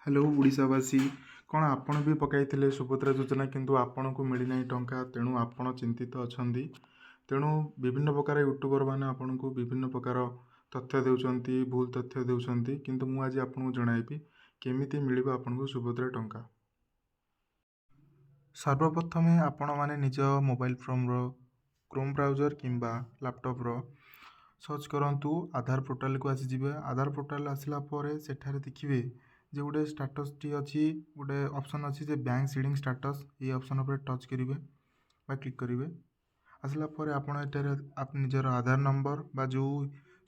Hello ଓଡ଼ିଶାବାସୀ, କ'ଣ ଆପଣ ବି ପକାଇଥିଲେ ସୁଭଦ୍ରା ଯୋଜନା, କିନ୍ତୁ ଆପଣଙ୍କୁ ମିଳିନାହିଁ ଟଙ୍କା? ତେଣୁ ଆପଣ ଚିନ୍ତିତ ଅଛନ୍ତି। ତେଣୁ ବିଭିନ୍ନ ପ୍ରକାର ୟୁଟ୍ୟୁବର୍ ମାନେ ଆପଣଙ୍କୁ ବିଭିନ୍ନ ପ୍ରକାର ତଥ୍ୟ ଦେଉଛନ୍ତି, ଭୁଲ ତଥ୍ୟ ଦେଉଛନ୍ତି। କିନ୍ତୁ ମୁଁ ଆଜି ଆପଣଙ୍କୁ ଜଣାଇବି କେମିତି ମିଳିବ ଆପଣଙ୍କୁ ସୁଭଦ୍ରା ଟଙ୍କା। ସର୍ବପ୍ରଥମେ ଆପଣମାନେ ନିଜ ମୋବାଇଲ ଫୋନ୍ର କ୍ରୋମ୍ ବ୍ରାଉଜର୍ କିମ୍ବା ଲାପଟପ୍ର ସର୍ଚ୍ଚ କରନ୍ତୁ, ଆଧାର ପୋର୍ଟାଲକୁ ଆସିଯିବେ। ଆଧାର ପୋର୍ଟାଲ ଆସିଲା ପରେ ସେଠାରେ ଦେଖିବେ ଯେ ଗୋଟେ ଷ୍ଟାଟସ୍ଟି ଅଛି, ଗୋଟେ ଅପସନ୍ ଅଛି ଯେ ବ୍ୟାଙ୍କ ସିଡ଼ିଂ ଷ୍ଟାଟସ୍। ଏଇ ଅପସନ୍ ଉପରେ ଟଚ୍ କରିବେ ବା କ୍ଲିକ୍ କରିବେ। ଆସିଲା ପରେ ଆପଣ ଏଠାରେ ନିଜର ଆଧାର ନମ୍ବର ବା ଯେଉଁ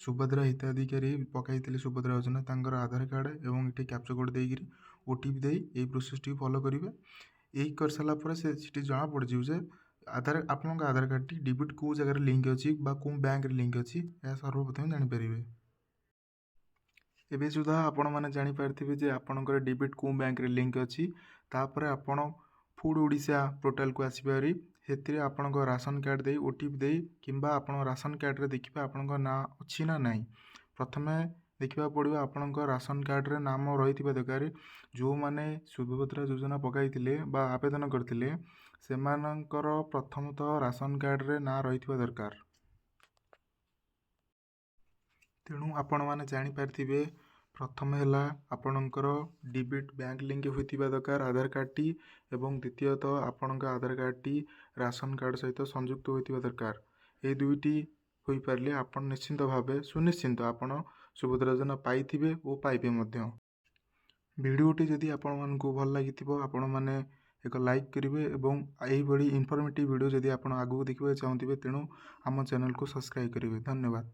ସୁଭଦ୍ରା ହିତାଧିକାରୀ ପକାଇଥିଲେ ସୁଭଦ୍ରା ଯୋଜନା, ତାଙ୍କର ଆଧାର କାର୍ଡ଼ ଏବଂ ଏଠି କ୍ୟାପଚା କୋଡ଼୍ ଦେଇକିରି ଓଟିପି ଦେଇ ଏଇ ପ୍ରୋସେସ୍ଟିକୁ ଫଲୋ କରିବେ। ଏଇ କରିସାରିଲା ପରେ ସେ ସେଠି ଜଣାପଡ଼ିଯିବ ଯେ ଆଧାର ଆପଣଙ୍କ ଆଧାର କାର୍ଡ଼ଟି ଡିବିଟି କେଉଁ ଜାଗାରେ ଲିଙ୍କ୍ ଅଛି ବା କେଉଁ ବ୍ୟାଙ୍କରେ ଲିଙ୍କ୍ ଅଛି, ଏହା ସର୍ବପ୍ରଥମେ ଜାଣିପାରିବେ। ଏବେ ସୁଦ୍ଧା ଆପଣମାନେ ଜାଣିପାରିଥିବେ ଯେ ଆପଣଙ୍କର ଡିବିଟି କେଉଁ ବ୍ୟାଙ୍କରେ ଲିଙ୍କ୍ ଅଛି। ତାପରେ ଆପଣ ଫୁଡ଼୍ ଓଡ଼ିଶା ପୋର୍ଟାଲକୁ ଆସିପାରି ସେଥିରେ ଆପଣଙ୍କ ରାସନ କାର୍ଡ଼ ଦେଇ, ଓଟିପି ଦେଇ କିମ୍ବା ଆପଣଙ୍କ ରାସନ କାର୍ଡ଼ରେ ଦେଖିବେ ଆପଣଙ୍କ ନାଁ ଅଛି ନା ନାହିଁ। ପ୍ରଥମେ ଦେଖିବାକୁ ପଡ଼ିବ, ଆପଣଙ୍କ ରାସନ କାର୍ଡ଼ରେ ନାମ ରହିଥିବା ଦରକାର। ଯେଉଁମାନେ ସୁଭଦ୍ରା ଯୋଜନା ପକାଇଥିଲେ ବା ଆବେଦନ କରିଥିଲେ, ସେମାନଙ୍କର ପ୍ରଥମତଃ ରାସନ କାର୍ଡ଼ରେ ନାଁ ରହିଥିବା ଦରକାର। ତେଣୁ ଆପଣମାନେ ଜାଣିପାରିଥିବେ, ପ୍ରଥମେ ହେଲା ଆପଣଙ୍କର ଡିବିଟି ବ୍ୟାଙ୍କ ଲିଙ୍କ ହୋଇଥିବା ଦରକାର ଆଧାର କାର୍ଡ଼ଟି ଏବଂ ଦ୍ୱିତୀୟତଃ ଆପଣଙ୍କ ଆଧାର କାର୍ଡ଼ଟି ରାସନ କାର୍ଡ଼ ସହିତ ସଂଯୁକ୍ତ ହୋଇଥିବା ଦରକାର। ଏଇ ଦୁଇଟି ହୋଇପାରିଲେ ଆପଣ ନିଶ୍ଚିନ୍ତ ଭାବେ ସୁନିଶ୍ଚିନ୍ତ ଆପଣ ସୁଭଦ୍ରା ଯୋଜନା ପାଇଥିବେ ଓ ପାଇବେ ମଧ୍ୟ। ଭିଡ଼ିଓଟି ଯଦି ଆପଣମାନଙ୍କୁ ଭଲ ଲାଗିଥିବ, ଆପଣମାନେ ଏକ ଲାଇକ୍ କରିବେ ଏବଂ ଏହିଭଳି ଇନଫର୍ମେଟିଭ୍ ଭିଡ଼ିଓ ଯଦି ଆପଣ ଆଗକୁ ଦେଖିବାକୁ ଚାହୁଁଥିବେ, ତେଣୁ ଆମ ଚ୍ୟାନେଲକୁ ସବସ୍କ୍ରାଇବ୍ କରିବେ। ଧନ୍ୟବାଦ।